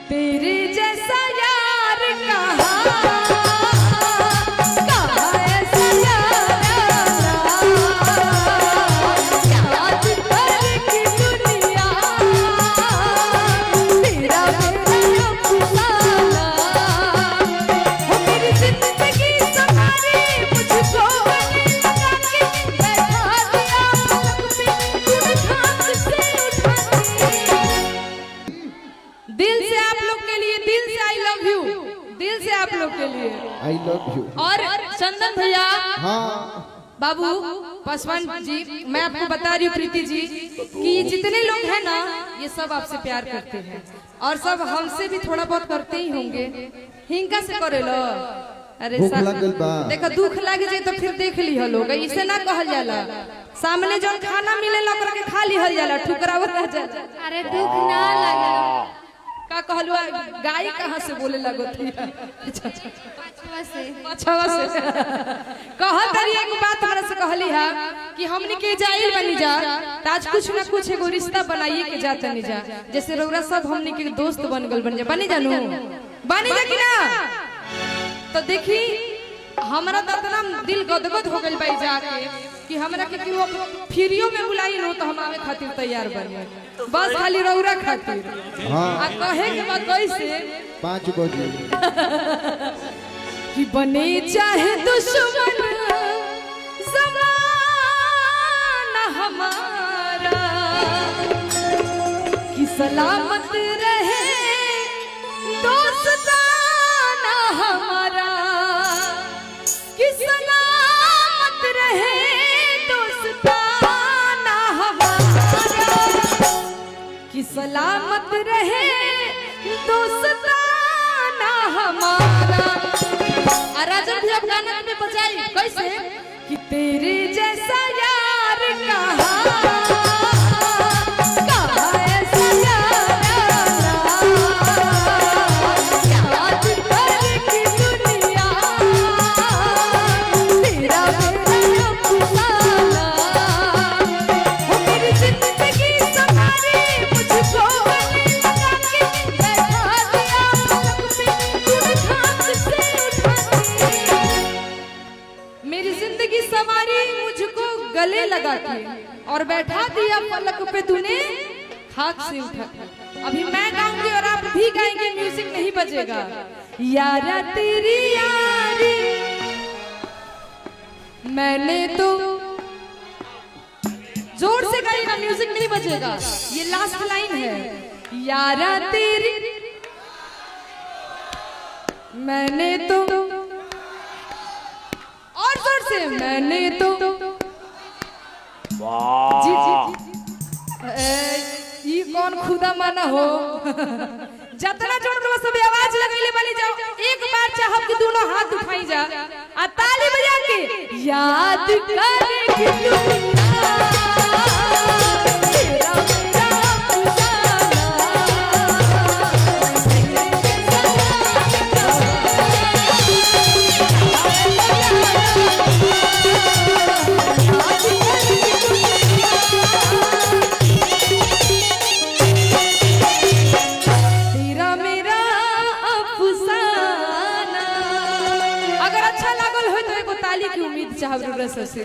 तेरे जैसा यार कहाँ, कहाँ ऐसा याराना, याद करके दुनिया, तेरा मेरा अफसाना। हो मेरी जिंदगी संवारी, मुझको गले लगा के बैठा दिया पलक पे, तूने खाक से उठा के। दिल से आप लोग के लिए, दिल से I love you, दिल से आप लोग के लिए। I love you. और चंदन भैया, बाबू पासवान जी, मैं आपको बता रही हूँ प्रीति जी कि ये जितने लोग हैं ना, ये सब आपसे प्यार करते हैं और सब हमसे भी थोड़ा बहुत करते ही होंगे। हिंका से करे लो। अरे भूख लागल बा। देखो, दुख लाग जाए तो फिर देख लिह लोग। इसे ना कहल जाला। सामने जौन खाना मिलेला, ओकरा के खा लिहल जाला, ठुकरावल ना जाला। अरे, दुख ना लागल। का कहलु? गाय कहाँ से बोले लगो थी? अच्छा। पाछवा से। पछवा से कहत रही। एक बात हमरा से कहली है कि हमनी के जाइल बनी जा त आज कुछ ना कुछ एगो रिश्ता बनाइए के जा तनी जा, जैसे रउरा सब हमनी के दोस्त बन गल, बन जा, बनी जानू, बनी जा कि ना? तो देखी, हमरा तो इतना दिल गदगद हो गइल बाई जाके कि हमरा के केहू फ्रीयो में बुलाई नो तो हम आवे खातिर तैयार बनी, बस खाली रउरा खातिर। आ कहे के बाद कैसे? 5 बजे। कि बने चाहे दुश्मन जमाना हमारा, कि सलामत रहे दोस्ताना हमारा, कि सलामत रहे दोस्ताना हमारा, कि सलामत रहे दोस्ताना हमारा। आ राजन भी अब गाना में बजाई कैसे कि तेरे जैसा यार कहाँ, कहाँ ऐसा याराना, याद करके दुनिया, तेरा मेरा अफसाना। हो मेरी जिंदगी संवारी, मुझको गले लगा के बैठा दिया पलक पे, तूने खाक से उठा के। मेरी जिंदगी संवारी, मुझको गले लगा के और बैठा दिया पलक पे, तूने खाक से उठा के। अभी मैं गाऊंगी और आप भी गाएंगे, म्यूजिक नहीं बजेगा। यारा तेरी यारी मैंने तो, जोर से गाइएगा, म्यूजिक नहीं बजेगा, ये लास्ट लाइन है। यारा तेरी मैंने तो, और जोर से, मैंने तो। जी, ए, ई कौन खुदा माना हो? जतना जोर के सब आवाज लगैले वाली जाओ, एक बार चाहब कि दोनों हाथ उठाई जा आ ताली बजा के याद करके दुनिया, तेरा मेरा अफसाना, तेरे जैसा याद करके दुनिया, तेरा मेरा अफसाना। अगर अच्छा लागल हो तो एगो ताली की उम्मीद चाहब रउरा सबसे।